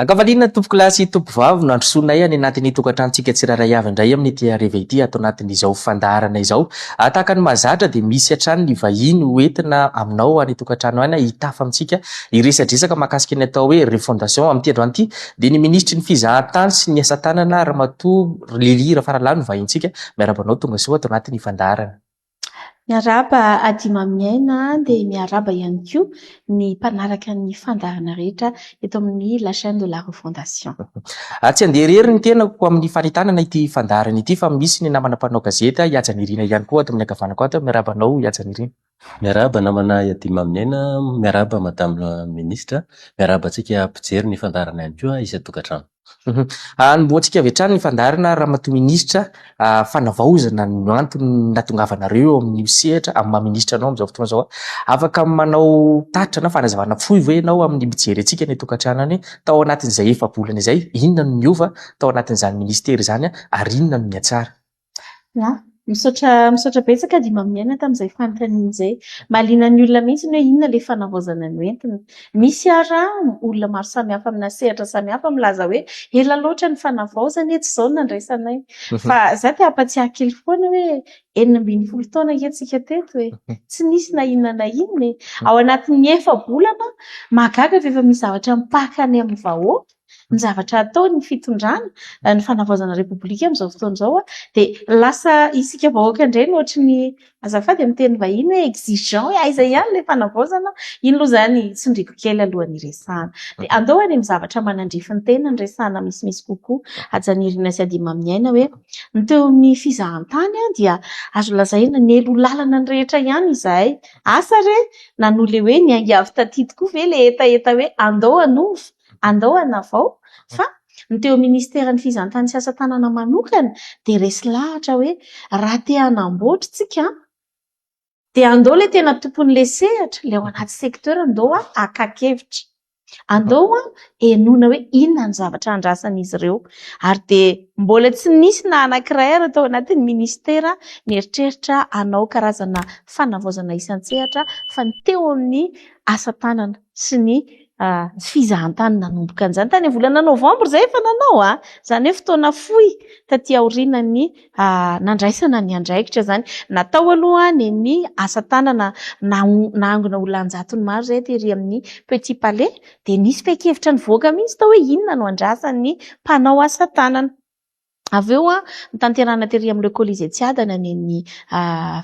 Ankafaliana tompokolahy sy tompovavy no androsoanay any anatin'ny tokantranontsika tsirairay avy indray amin'ity hariva ity ato anatin'izao fandaharana izao. Tahaka ny mahazatra dia misy hatrany ny vahiny ho entina aminao any an-tokantrano any hitafa amintsika hiresadresaka mahakasika ny atao hoe refondation. Amin'ity androany ity dia ny minisitry ny fizahantany sy ny asa tanana Ramatoa Lily Rafaralahy no vahintsika. Miarahaba anao tonga soa ato anatin'ny fandaharana. Miarahaba Adimamiaina dia miarahaba ihany koa ny mpanaraka ny fandaharana rehetra eto amin'ny La Chaîne de la Refondation. Tsy handeha irery ny tenako amin'ny fanentanana ity fandaharana ity fa misy ny namana mpanao gazety Ihajanirina ihany koa ato amin'ny ankavanako ato. Miarahaba anao Ihajanirina. Miarahaba namana Iadimamiaina, miarahaba Madame la Ministre, miarahaba antsika mpijery ny fandaharana ihany koa isan-tokantrano. Anombohantsika avy hatrany ny fandaharana Ramatoa Minisitra, fanavaozana no antony nahatongavanareo eo amin'io sehatra amin'ny maha minisitra anao amin'izao fotoana izao. Afaka manao tatitra na fanazavana fohy ve ianao amin'ny mijery antsika any an-tokantrano any tao anatin'izay efa-bolana izay, inona no niova tao anatin'izany minisitera izany ary inona no nihatsara? Ya, misaotra misaotra betsaka Dimamiaina tamin'izay fanontaniana izay. Mahaliana ny olona mihitsy ny hoe inona ilay fanavaozana noentina. Misy ara olona maro samihafa amina sehatra samihafa milaza hoe ela loatra ny fanavaozana e, tsy izao no nandraisanay. Fa za te hampatsiahy kely foana hoe 16 taona ange tsika teto e. Tsy nisy na inona na inona e. Ao anatin'ny efa-bolana, mahagaga fa efa misy zavatra mipaka any amin'ny vahoaka. ny zavatra atao ny fitondrana, ny fanavaozana repoblika amin'izao fotoana izao dia lasa isika vahoaka indray no ohatry ny azafady amin'ny teny vahiny hoe exigeant hoe aiza ihany ilay fanavaozana, iny aloha izany tsindriako kely alohan'ny hiresahana. Dia andao any amin'ny zavatra manandrify ny tena no resahana misimisy kokoa. Hajanirina sy Adimamiaina hoe ny teo amin'ny fizahantany dia azo lazaina nielo lalana ny rehetra ihany izahay. Asa re na noho ilay hoe niainga avy taty tokoa ve ilay hetaheta hoe andao hanova. Andao hanavao fa ny teo ministeran'ny fizahantany sy asa tanana manokana dia resy lahatra hoe raha te hanamboatra isika dia andao ilay tena tompon'ilay sehatra, ilay ao anaty secteur andao haka-kevitra. Andao henoina hoe inona ny zavatra andrasan'izy ireo. Ary dia mbola tsy nisy na anankiray ary tao anatin'ny ministera nieritreritra hanao karazana fanavaozana isan-tsehatra fa ny teo amin'ny asa tanana sy ny fizahantany nanomboka an'izany. Tany amin'ny volana novambra izay efa nanao a! Izany hoe fotoana fohy taty aorianan'ny nandraisana ny andraikitra izany. Natao aloha ny ny asa tanana nahangona olona an-jatony maro izay tery amin'ny Petit Palais dia nisy fehin-kevitra nivoaka mihitsy tao hoe inona no andrasan'ny mpanao asa tanana. Avy eo notanterahina tery amin'ny Le Colisée Tsiadana ny ny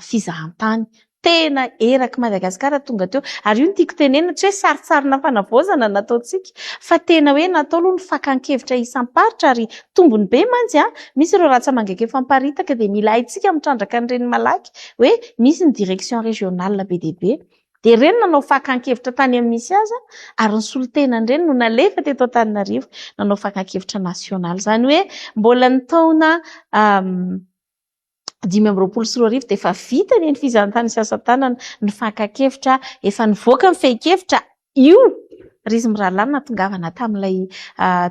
fizahantany. Tena erak'i Madagasikara tonga teo. Ary io no tiako tenenina, tsy hoe sarintsarina fanavaozana no nataontsika fa tena hoe natao aloha ny fakan-kevitra isam-paritra ary tombony be mantsy an! Misy ireo rantsa-mangaika efa miparitaka dia mila haintsika mitrandraka an'ireny malaky hoe misy ny direction régionale be dia be. Dia ireny nanao fakan-kevitra tany amin'ny misy azy ary ny solontenan'ireny no nalefa teto Antananarivo nanao fakan-kevitra nasionaly. Izany hoe mbola ny taona 2025 dia efa vita ny fizahantany sy asa tanana, ny fakan-kevitra, efa nivoaka ny fehin-kevitra io ry izy mirahalahy nahatongavana tamin'ilay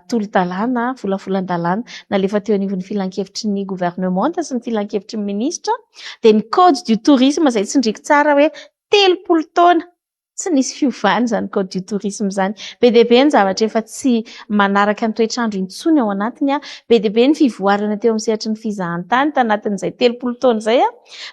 tolo-dalàna, volavolan-dalàna nalefa teo anivon'ny filankevitry ny governemanta sy ny filankevitry ny minisitra dia ny code du tourisme izay tsindriako tsara hoe 30 taona tsy nisy fiovana izany code du tourisme izany. Be dia be ny zavatra efa tsy manaraka ny toetr'andro intsony ao anatiny, be dia be ny fivoarana teo amin'ny sehatry ny fizahantany tanatin'izay 30 taona izay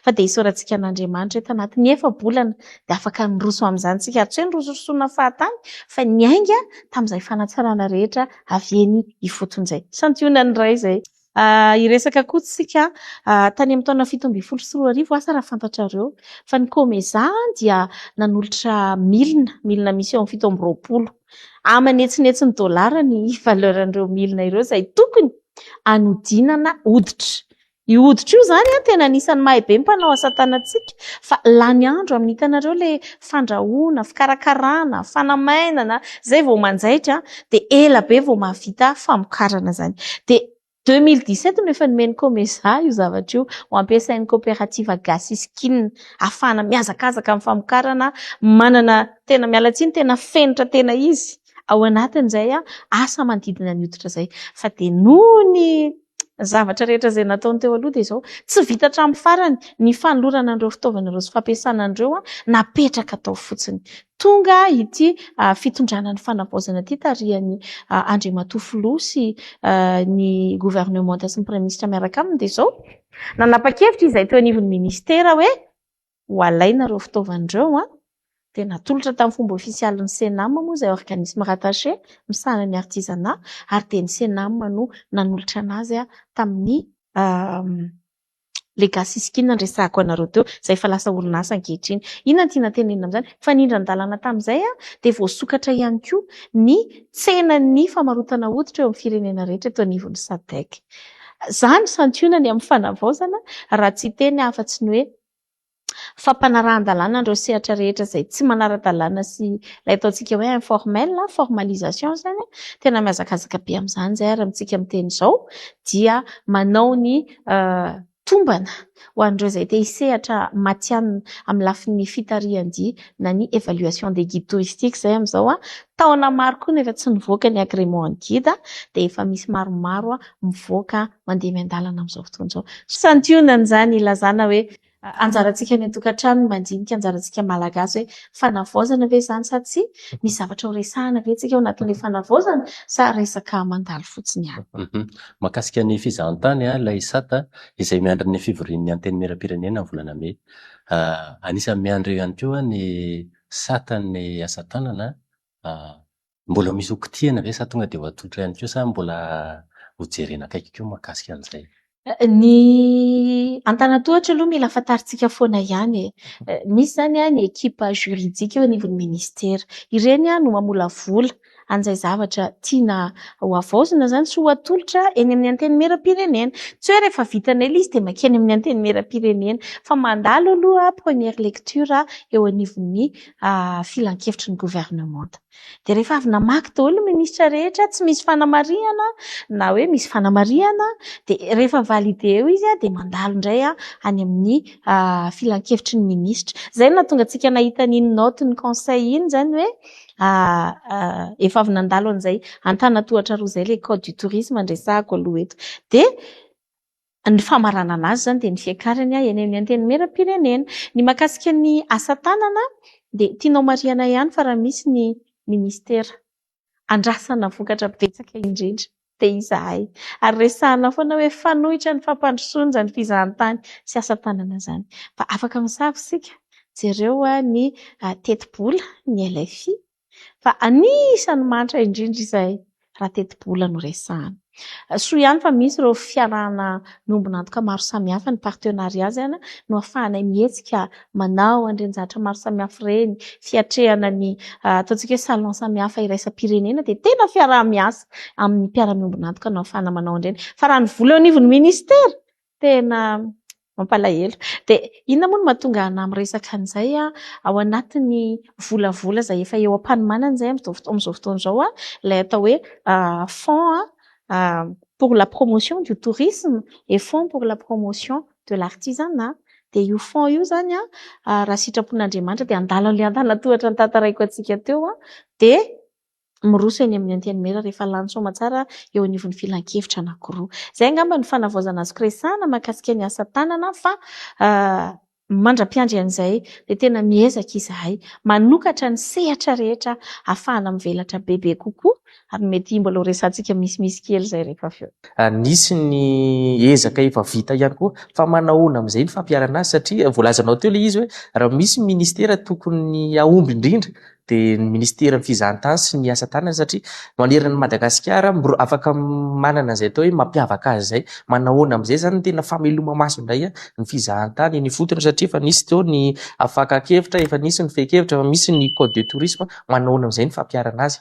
fa dia isaorantsika an'Andriamanitra hoe tanatin'ny efa-bolana dia afaka niroso amin'izany isika ary tsy hoe nirosorosoana fahatany fa niainga tamin'izay fanatsarana rehetra avy eny ifotony izay. Santionany iray izay. Hiresaka koa tsika tany amin'ny taona 2017, asa raha fantatrareo fa ny Comesa dia nanolotra milina, milina misy eo amin'ny 27 aman'hetsinetsiny dolara ny valeur an'ireo milina ireo izay tokony hanodinana hoditra. Io hoditra io izany an, tena anisan'ny mahay be ny mpanao asa tanantsika fa lany andro amin'ny hitanareo ilay fandrahoana, fikarakarana, fanamainana, izay vao manjaitra dia ela be vao mahavita famokarana izany. Dia 2017 no efa nomen'ny Comesa io zavatra io ho ampiasain'ny coopérative Gasy Skin ahafahana mihazakazaka amin'ny famokarana, manana tena miala tsiny tena fenitra tena izy ao anatin'izay asa manodidina ny hoditra izay. Fa dia noho ny. Zavatra rehetra izay nataony teo aloha dia izao, tsy vita hatramin'ny farany ny fanolorana an'ireo fitaovana ireo sy fampiasana an'ireo, napetraka tao fotsiny. Tonga ity fitondrana ny fanavaozana ity tarihan'ny Andriamatoa Filoha sy ny governemanta sy ny Praiminisitra miaraka aminy dia izao, nanapa-kevitra izahay teo anivon'ny minisitera hoe ho alaina ireo fitaovana ireo, dia natolotra tamin'ny fomba ofisialin'ny Cenam moa izay organisme rattaché misahana ny artisanat, ary dia ny Cenam no nanolotra anazy tamin'ny Legacy Skin niresahako anareo teo, izay efa lasa orinasa ankehitriny. Inona no tiana tenenina amin'izany? Fanindran-dalana tamin'izay dia voasokatra ihany koa ny tsenan'ny famarotana hoditra eo amin'ny firenena rehetra eto anivon'ny SADC. Izany santionany amin'ny fanavaozana, raha tsy hiteny afa-tsy ny hoe fampanarahan-dalàna an'ireo sehatra rehetra izay tsy manara-dalàna sy ilay ataontsika hoe informel, formalisation izany, tena mihazakazaka be amin'izany izay ary amintsika miteny izao dia manao ny tombana ho an'ireo izay te hisehatra matihanina amin'ny lafiny fitarihan-dia na ny évaluation des guides touristiques izay amin'izao. Taona maro koa nefa tsy nivoaka ny agrément ny guide, dia efa misy maromaro mivoaka mandeha miandalana amin'izao fotoana izao. Santionany izany ilazana hoe anjarantsika ny an-tokantrano no mandinika, anjarantsika malagasy hoe fanavaozana ve izany sa tsia? Misy zavatra ho resahana ve tsika ao anatin'ilay fanavaozana sa resaka mandalo fotsiny ihany? Mahakasika ny fizahantany, ilay SATA izay miandry ny fivorian'ny Antenimierampirenena ny volana mey. Anisan'ny miandry eo ihany koa ny SATA-n'ny asa tanana. Mbola misy ho kitihana ve sa tonga dia ho atolotra ihany koa sa mbola ho jerena akaiky koa mahakasika an'izay? Ny antanan-tohatra aloha mila fantarintsika foana ihany e. Misy izany ny ekipa juridique eo anivon'ny ministera. Ireny no mamolavola an'izay zavatra tiana ho havaozina izany sy ho atolotra eny amin'ny Antenimierampirenena. Tsy hoe rehefa vitanay ilay izy dia mankeny amin'ny Antenimierampirenena fa mandalo aloha première lecture eo anivon'ny filankevitry ny governemanta. Dia rehefa avy namaky daholo ny minisitra rehetra, tsy misy fanamarihana na hoe misy fanamarihana, dia rehefa validé eo izy dia mandalo indray any amin'ny filankevitry ny minisitra. Izay no nahatonga antsika nahita an'iny note ny conseil iny izany hoe efa avy nandalo an'izay antanan-tohatra roa izay ilay code du tourisme niresahako aloha eto. Dia ny famaranana azy izany dia ny fiakarany eny amin'ny Antenimierampirenena. Ny mahakasika ny asa tanana dia tianao marihana ihany fa raha misy ny ministera andrasana vokatra betsaka indrindra dia izahay. Ary resahana foana hoe fanoitra ny fampandrosoana izany fizahantany sy asa tanana izany. Fa afaka misava isika, jereo ny tetibola, ny LFI, fa anisan'ny mantra indrindra izay raha tetibola no resahana. Soa ihany fa misy ireo fiarahana miombon'antoka maro samihafa, ny partenariat izany no ahafahanay mihetsika manao an'ireny zavatra maro samihafa ireny, fiatrehana ny ataontsika hoe salon samihafa iraisam-pirenena dia tena fiaraha-miasa amin'ny mpiara-miombon'antoka no ahafahana manao an'ireny. Fa raha ny vola eo anivon'ny ministera, tena mampalahelo. Dia inona moa no mahatonga anahy miresaka an'izay ao anatin'ny volavola izay efa eo am-panomanana izay amin'izao fotoana izao, ilay atao hoe fonds pour la promotion du tourisme et fonds pour la promotion de l'artisanat. Dia io fonds io izany raha sitrapon'Andriamanitra dia handalo an'ilay antanan-tohatra notantaraiko antsika teo, dia miroso eny amin'ny Antenimiera rehefa lany soamantsara eo anivon'ny filankevitra anankiroa. Izay angamba no fanavaozana azoko resahana mahakasika ny asa tanana fa mandra-piandry an'izay dia tena miezaka izahay manokatra ny sehatra rehetra ahafahana mivelatra bebe kokoa ary mety mbola ho resahantsika misimisy kely izay rehefa avy eo. Nisy ny ezaka efa vita ihany koa fa manahoana amin'izay ny fampiharana azy satria voalazanao teo ilay izy hoe raha misy ministera tokony hahomby indrindra dia ny ministeran'ny fizahantany sy ny asa tanana satria manerana an'i Madagasikara afaka manana an'izay atao hoe mampiavaka azy izay. Manahoana amin'izay izany ny tena fameloma-maso indray ny fizahantany eny ifotony satria efa nisy teo ny fakan-kevitra, efa nisy ny fehin-kevitra, efa misy ny code de tourisme, manahoana amin'izay ny fampiharana azy?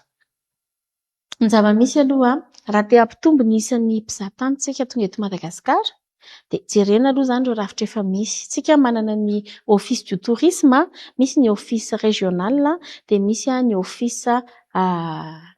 Ny zava-misy aloha, raha te hampitombo ny isan'ny mpizahatany tsika tonga eto Madagasikara dia jerena aloha izany ireo rafitra efa misy. Tsika manana ny office du tourisme, misy ny office régional, dia misy ny office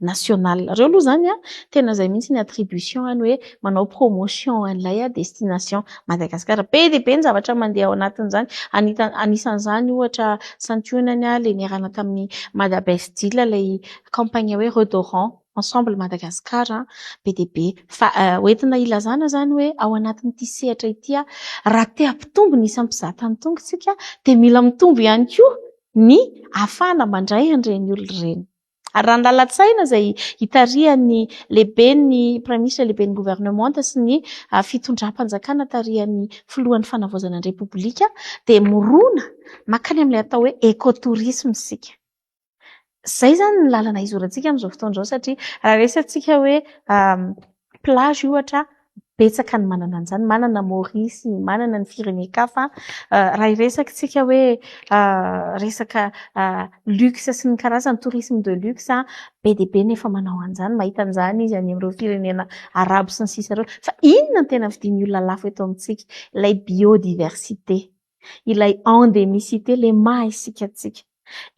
national. Ireo aloha izany tena izay mihitsy ny attribution any hoe manao promotion an'ilay destination Madagasikara. Be dia be ny zavatra mandeha ao anatin'izany. Anisan'izany ohatra santionany ilay niarahana tamin'ny Mada Best Deal, ilay campagne hoe redorant. Ensemble Madagascar be dia be. Fa hoentina ilazana izany hoe ao anatin'ity sehatra ity, raha te hampitombo ny isan'ny mpizahatany tonga isika dia mila mitombo ihany koa ny ahafahana mandray an'ireny olona ireny. Ary raha ny lalan-tsaina izay itarihan'ny lehiben'ny praiminisitra, lehiben'ny governemanta sy ny fitondram-panjakana tarihan'ny filohan'ny fanavaozana ny repoblika dia mirona mankany amin'ilay atao hoe écotourisme isika. Izay izany ny lalana izorantsika amin'izao fotoana izao satria raha resahantsika hoe plage ohatra, betsaka ny manana an'izany, manana Maurice, manana ny firenen-kafa. Raha hiresaka isika hoe resaka luxe sy ny karazany, tourisme de luxe, be dia be ny efa manao an'izany, mahita an'izany izy any amin'ireo firenena arabo sy ny sisa ireo. Fa inona no tena vidian'ny olona lafo eto amintsika? Ilay biodiversité, ilay endémicité, ilay maha isika antsika.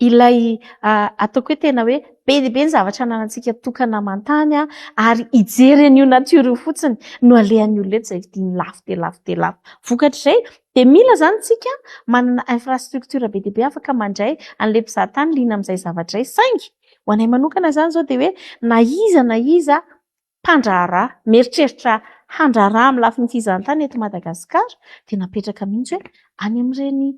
Ilay ataoko hoe tena hoe be dia be ny zavatra ananantsika tokana aman-tany ary hijery an'io natiora io fotsiny no alehan'ny olona eto izay vidiany lafo dia lafo dia lafo. Vokatr'izay dia mila izany isika manana infrastructure be dia be afaka mandray an'ilay mpizahatany liana amin'izay zavatra izay. Saingy ho anay manokana izany izao dia hoe na iza na iza mpandraharaha mieritreritra handraharaha amin'ny lafiny fizahantany eto Madagasikara dia napetraka mihitsy hoe any amin'ireny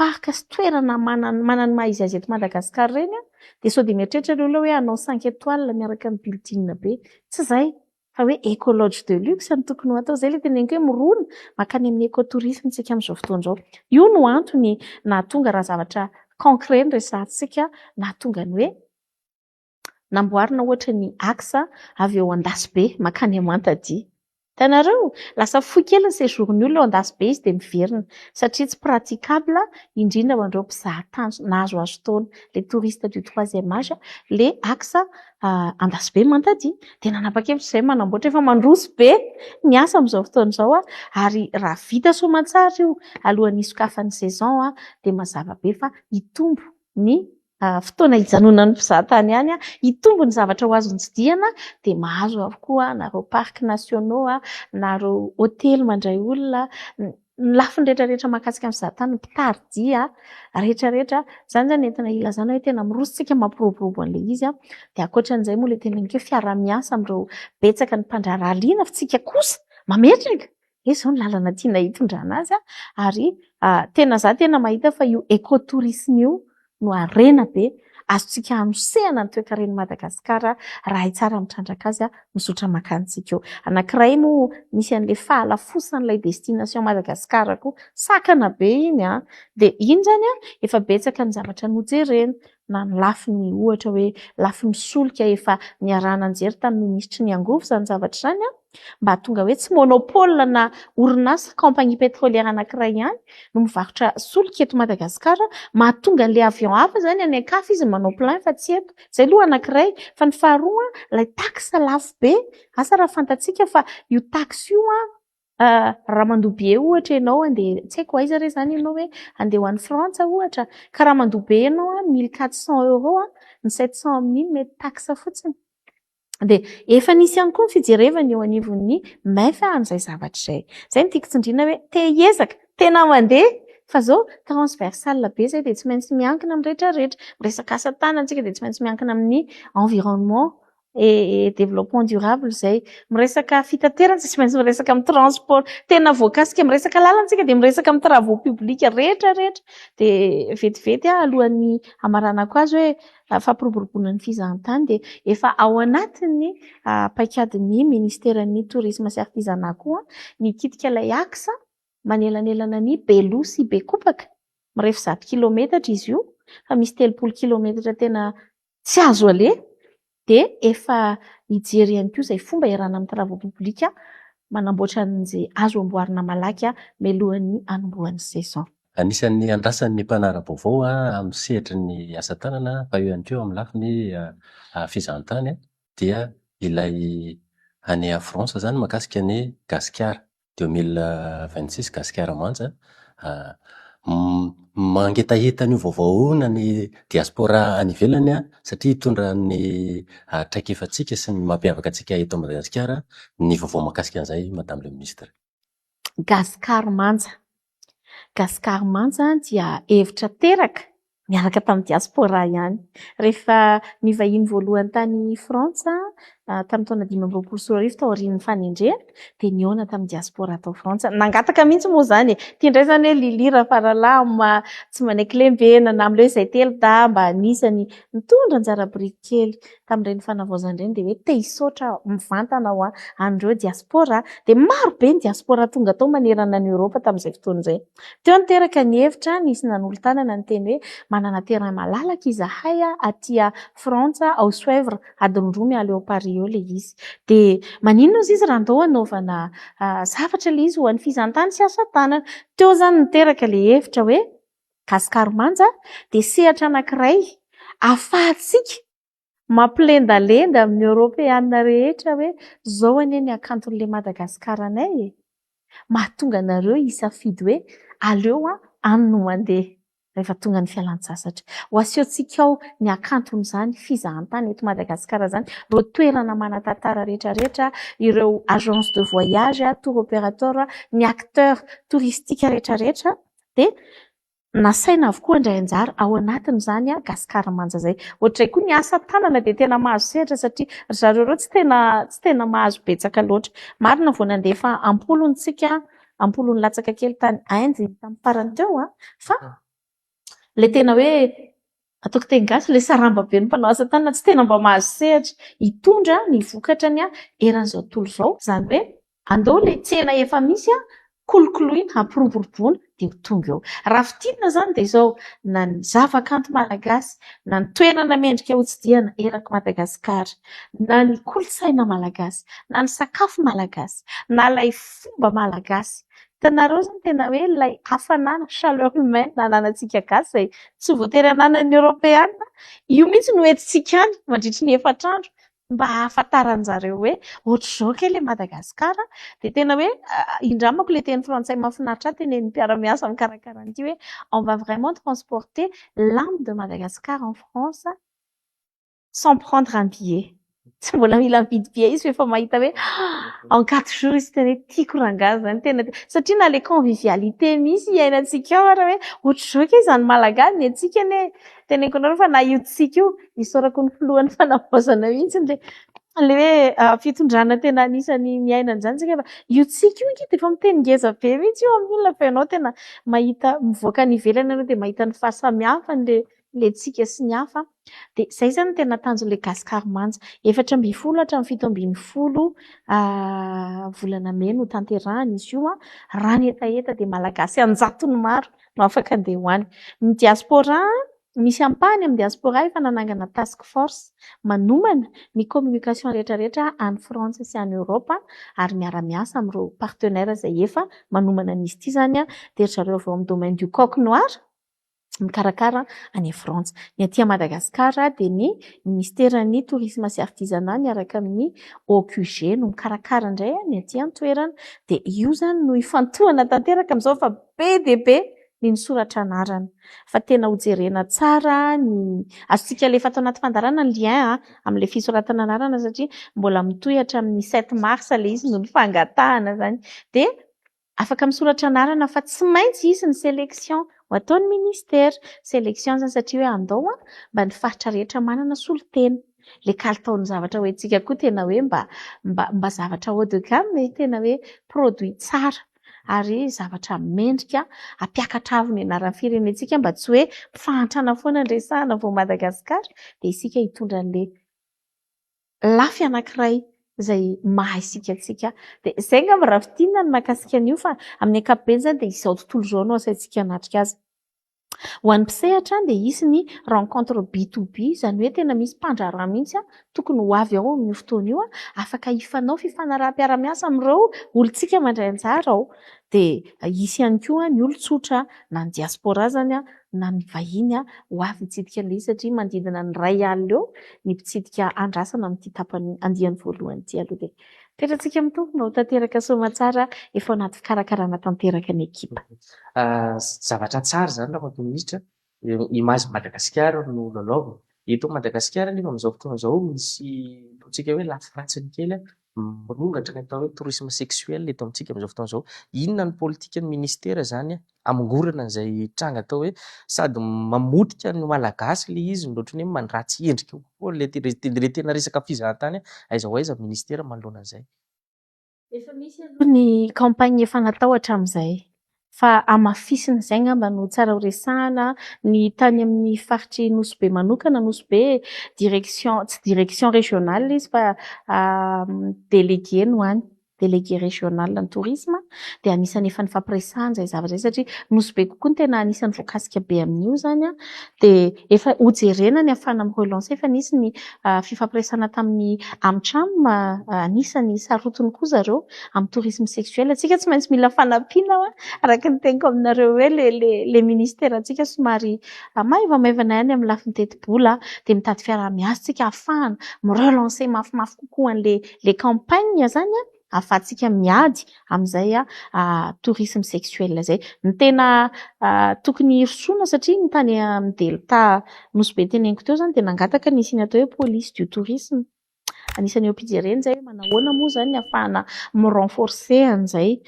parc sy toerana manana ny maha izy azy eto Madagasikara ireny dia sao dia mieritreritra ireo olona hoe hanao 5 étoiles miaraka amin'ny building be. Tsy izay fa hoe éco-lodge de luxe no tokony ho atao. Izay ilay teneniko hoe mirona mankany amin'ny écotourisme isika amin'izao fotoana izao. Io no antony nahatonga raha zavatra concret no resahantsika, nahatonga ny hoe namboarina ohatra ny axe avy eo Andasibe mankany Mantadia. Hitanareo? Lasa fohy kely ny séjour-n'ny olona eo Andasibe izy dia miverina satria tsy praticable indrindra ho an'ireo mpizahatany nahazoazo taona, les touristes du troisième âge, le axe Andasibe Mantadia. Dia nanapa-kevitra izay manamboatra, efa mandroso be ny asa amin'izao fotoana izao ary raha vita soamantsara io alohan'ny hisokafan'ny saison dia mazava be fa hitombo ny fotoana hijanonan'ny mpizahatany any, hitombo ny zavatra ho azony tsidihana dia mahazo avokoa na ireo parcs nationaux na ireo hôtely mandray olona, ny lafiny rehetrarehetra mahakasika ny mpizahatany, ny mpitari-dia rehetrarehetra. Izany izany entina ilazana hoe tena miroso isika mampiroborobo an'ilay izy. Dia ankoatran'izay moa ilay teneniko hoe fiaraha-miasa amin'ireo betsaka ny mpandraharaha liana fa isika kosa mametraka hoe izao ny lalana tiana hitondrana azy ary tena izaho tena mahita fa io écotourisme io no harena be azontsika hanosehana ny toekaren'i Madagasikara raha hay tsara mitrandraka azy mizotra mankany-tsika eo. Anankiray moa misy an'ilay fahalafosan'ilay destination Madagasikara koa, sakana be iny dia iny izany efa betsaka ny zavatra nojerena na ny lafiny ohatra hoe lafiny solika efa niarahana nijery tamin'ny minisitry ny angovo izany zavatra izany mba hahatonga hoe tsy monopole na orinasa compagnie pétrolière anankiray ihany no mivarotra solika eto Madagasikara, mahatonga an'ilay avion hafa izany any an-kafa izy manao plein fa tsy eto. Izay aloha anankiray. Fa ny faharoa ilay taxe lafo be, asa raha fantatsika fa io taxe io raha mandoa billet ohatra ianao andeha tsy haiko aiza re izany ianao hoe andeha ho any Frantsa ohatra, ka raha mandoa be ianao 1400 euros, ny 700 amin'iny mety taxe fotsiny. Dia efa nisy ihany koa ny fijerevana eo anivon'ny MEF amin'izay zavatra izay. Izay no tiako tsindriana hoe te hiezaka, tena mandeha fa izao transversal be izay dia tsy maintsy miankina amin'ny rehetrarehetra. Miresaka asa tanana isika dia tsy maintsy miankina amin'ny environnement et développement durable izay. Miresaka fitaterana tsy maintsy miresaka amin'ny transport. Tena voakasika miresaka lalana isika dia miresaka amin'ny travaux publics rehetrarehetra. Dia vetivety aho alohan'ny hamaranako azy hoe fampiroboroboana ny fizahantany dia efa ao anatin'ny paikadin'ny ministeran'ny tourisme sy artisanat koa ny hikitika ilay axe manelanelana ny Beloha sy Bekopaka. Mirefy 100 kilometatra izy io fa misy 30 kilometatra tena tsy azo aleha dia efa hijery ihany koa izay fomba iarahana amin'ny travaux publics manamboatra an'izay azo amboarina malaky mialohan'ny hanombohan'ny saison. Anisan'ny andrasan'ny mpanara-baovao amin'ny sehatry ny asa tanana fa eo ihany koa amin'ny lafiny fizahantany dia ilay any France izany mahakasika ny Gasikara 2026 Gasikara Manja. Mangetaheta an'io vaovao io na ny diaspora any ivelany satria hitondra ny traikefantsika sy ny mampiavaka antsika eto Madagasikara ny vaovao mahakasika an'izay Madame le Ministre. Gasikara Manja. Gasikara Manja dia hevitra teraka Niaraka tamin'ny diaspora ihany. Rehefa nivahiny voalohany tany Frantsa tamin'ny taona 2025 taorian'ny fanendrena dia nihaona tamin'ny diaspora tao Frantsa. Nangataka mihitsy moa izany e. Ity indray izany hoe Lily Rafaralahy tsy manaiky lembenana amin'ilay hoe izay telo dahy mba anisany nitondra anjara biriky kely tamin'ireny fanavaozana ireny dia hoe te hisaotra mivantana ho an'ireo diaspora. Dia maro be ny diaspora tonga tao manerana an'i Eoropa tamin'izay fotoana izay. Teo niteraka ny hevitra, nisy nanolo-tanana niteny hoe manana terrain malalaka izahay aty Frantsa ao Soèvres, adiny roa miala eo Paris eo ilay izy. Dia maninona ozy izy raha andao hanaovana zavatra ilay izy ho an'ny fizahantany sy asa tanana. Teo izany niteraka ilay hevitra hoe Gasikara Manja dia sehatra anankiray ahafahantsika mampilendalenda amin'ny Eoropeana rehetra hoe izao anie ny hakanton'ilay Madagasikara anay e! Mahatonga anareo hisafidy hoe aleo aho any no mandeha rehefa tonga ny fialan-tsasatra. Ho asehontsika ao ny hakanton'izany fizahantany eto Madagasikara izany, ireo toerana manan-tantara rehetrarehetra, ireo agence de voyage, tour opérateur, ny acteurs touristiques rehetrarehetra dia nasaina avokoa handray anjara ao anatin'izany Gasikara Manja izay. Ohatr'izay koa ny asa tanana dia tena mahazo sehatra satria ry zareo ireo tsy tena tsy tena mahazo betsaka loatra. Marina vao nandefa am-polony tsika, am-polony latsaka kely tany Inde tamin'ny farany teo fa ilay tena hoe ataoko teny gasy ilay sarambaben'ny mpanao asa tanana tsy tena mba mahazo sehatra hitondra ny vokatrany eran'izao tontolo izao. Izany hoe andao ilay tsena efa misy kolokoloina, hampiroboroboana dia ho tonga eo. Raha fintinina izany dia izao, na ny zavakanto malagasy, na ny toerana mendrika hotsidihana erak'i Madagasikara, na ny kolontsaina malagasy, na ny sakafo malagasy, na ilay fomba malagasy. Hitanareo izany tena hoe ilay hafanana, chaleur humaine ananantsika gasy izay tsy voatery ananan'ny Eoropeana, io mihitsy no entintsika any mandritry ny efatra andro mba hahafantaran-jareo hoe ohatr'izao kay ilay Madagasikara. Dia tena hoe indramako ilay teny frantsay mahafinaritra ahy tenenin'ny mpiara-miasa mikarakara an'ity hoe on va vraiment transporter l'âme de Madagascar en France sans prendre un billet. Tsy mbola mila mividy billet izy fa efa mahita hoe en 4 jours izy tena hoe tiako rangahy izany tena satria na ilay convivialité misy iainantsika ao ary hoe ohatr'izao kay izany Malagasy ny antsika anie teneniko anareo fa na io tsika io isaorako ny filohan'ny fanavaozana mihitsy ilay ilay hoe fitondrana tena anisan'ny miaina an'izany isika fa io tsika io ange dia efa miteny ngeza be mihitsy io amin'ny olona fa ianao tena mahita mivoaka any ivelany ianao dia mahita ny fahasamihafan'ilay ilay tsika sy ny hafa. Dia izay izany no tena tanjon'ilay Gasikara Manja. 14 hatramin'ny 17 volana mey no tanterahana izy io. Raha ny hetaheta dia Malagasy an-jatony maro no afaka handeha ho any. Ny diaspora, misy ampahany amin'ny diaspora efa nanangana task force manomana ny communication rehetrarehetra any Frantsa sy any Eoropa ary miara-miasa amin'ireo partenaires izay efa manomana an'izy ity izany dia ry zareo avy ao amin'ny domaine du coq noir mikarakara any Frantsa. Ny aty Madagasikara dia ny ministeran'ny tourisme sy artisanat miaraka amin'ny OQG no mikarakara indray ny aty an-toerana. Dia io izany no ifantohana tanteraka amin'izao fa be dia be ny nisoratra anarana. Fa tena hojerena tsara ny azontsika alefa ato anaty fandaharana ny lien amin'ilay fisoratana anarana satria mbola mitohy hatramin'ny 7 mars ilay izy noho ny fangatahana izany. Dia afaka misoratra anarana fa tsy maintsy hisy ny sélection ho ataon'ny ministera. Sélection izany satria hoe andao mba ny faritra rehetra manana solontena. Ilay kalitaon'ny zavatra hoentintsika koa tena hoe mba mba mba zavatra haut de gamme e, tena hoe produit tsara ary zavatra mendrika hampiakatra avo ny anaran'ny firenentsika mba tsy hoe fahantrana foana no resahana vao Madagasikara dia isika hitondra an'ilay lafy anankiray izay maha isika antsika. Dia izay angamba raha fintinina ny mahakasika an'io fa amin'ny ankapobeny izany dia izao tontolo izao no asaintsika hanatrika azy. Ho an'ny mpisehatra dia hisy ny rencontre B to B izany hoe tena misy mpandraharaha mihitsy tokony ho avy ao amin'io fotoana io afaka hifanao fifanaraham-piara-miasa amin'ireo olontsika mandray anjara ao. Dia hisy ihany koa ny olon-tsotra na ny diaspora izany na ny vahiny ho avy hitsidika an'ilay izy satria manodidina ny 1000 eo ny mpitsidika andrasana amin'ity tapany andiany voalohany ity aloha. Dia petratsika amin'ny Tompo mba ho tanteraka soamantsara efa ao anaty fikarakarana tanteraka ny ekipa. Zavatra tsara izany Ramatoa Minisitra, image Madagasikara no lalaovina. Eto Madagasikara anefa amin'izao fotoana izao misy ataontsika hoe lafy ratsiny kely. Mirongatra ny atao hoe tourisme sexuel eto amintsika amin'izao fotoana izao. Inona ny politikan'ny ministera izany hamongorana an'izay tranga atao hoe sady mamotika ny Malagasy ilay izy no ohatran'ny hoe mandratsy endrika kokoa ilay tena resaka fizahantany. Aiza ho aiza ny ministera manoloana an'izay? Efa misy aloha ny campagne efa natao hatramin'izay fa hamafisina izay angamba no tsara ho resahana. Ny tany amin'ny faritry Nosy Be manokana, Nosy Be direction, tsy direction régionale izy fa délégué no any, délégué régional ny tourisme dia anisan'ny efa nifampiresahana izay zavatra izay satria Nosy Be kokoa no tena anisan'ny voakasika be amin'io izany an. Dia efa hojerena ny ahafahana mi-relancer, efa nisy ny fifampiresahana tamin'ny Amcham, anisan'ny sarotiny koa zareo amin'ny tourisme sexuel. Tsika tsy maintsy mila fanampiana araka ny teniko aminareo hoe le ministerantsika somary maivamaivana ihany amin'ny lafiny tetibola dia mitady fiaraha-miasa tsika ahafahana mi-relancer mafimafy kokoa an'le le campagne izany an, ahafahantsika miady amin'izay tourisme sexuel izay. Ny tena tokony hirosoana satria ny tany amin'ny delta Nosy Be teneniko teo izany dia nangataka ny hisian'ny atao hoe police du tourisme. Anisan'ny eo am-pijerena izay hoe manahoana moa izany ny ahafahana mi-renforcer an'izay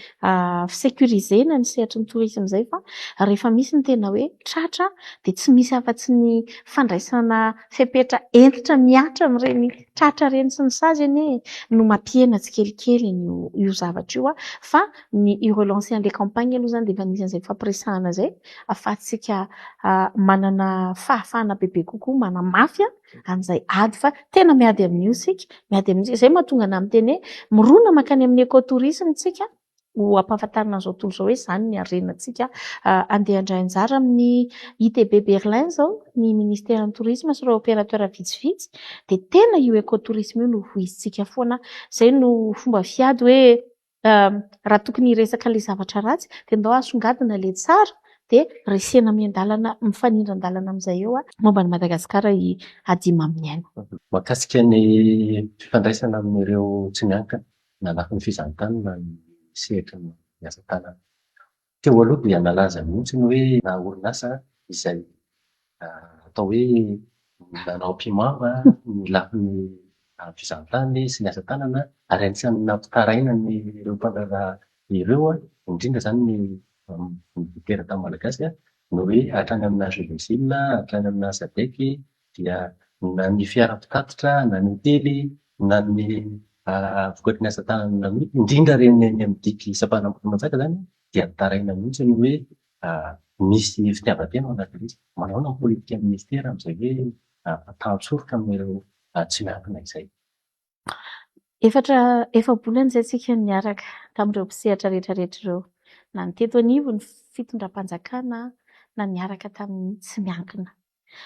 fisécurisena ny sehatry ny tourisme izay fa rehefa misy ny tena hoe tratra dia tsy misy afa-tsy ny fandraisana fepetra hentitra mihatra amin'ireny tratra ireny sy ny sazy anie no mampihena tsikelikely io zavatra io fa ny i-relancer an'ilay campagne aloha izany dia efa anisan'izay fampiresahana izay ahafahantsika manana fahafahana bebe kokoa manamafy an'izay ady fa tena miady amin'io isika, miady amin'io. Izay mahatonga anà miteny hoe mirona mankany amin'ny écotourisme isika ho ampahafantarina an'izao tontolo izao hoe izany ny harenantsika. Andeha handray anjara amin'ny ITB Berlin izao ny ministeran'ny tourisme sy ireo opérateur vitsivitsy dia tena io écotourisme io no voizintsika foana. Izay no fomba fiady hoe raha tokony hiresaka ilay zavatra ratsy dia ndao asongadina ilay tsara dia resena miandalana mifanindran-dalana amin'izay eo momba an'i Madagasikara i Adimaminiaina. Mahakasika ny fifandraisana amin'ireo tsy miankina na lafiny fizahantany na ny sehatry ny asa tanana. Teo aloha dia nalaza mihitsy ny hoe na orinasa izay atao hoe nanao ampihimamba ny lafiny fizahantany sy ny asa tanana ary anisan'ny nampitaraina an'ireo mpandraharaha ireo, indrindra izany ny teratany malagasy ny hoe hatrany amina Jeux des îles, hatrany amina SADC dia na ny fiara mpitatitra na ny hotely na ny vokatry ny asa tanana namidy, indrindra ireny eny amin'ny diky Sampahan'Ambohitrimanjaka izany dia nitaraina mihitsy ny hoe misy fitiavan-tena ao anatin'izy. Manahoana ny politikan'ny minisitera amin'izay hoe tantsoroka amin'ireo tsy miankina izay? Efatra efa-bolana izay tsika niaraka tamin'ireo mpisehatra rehetrarehetra ireo, na ny teto anivon'ny fitondram-panjakana na niaraka tamin'ny tsy miankina.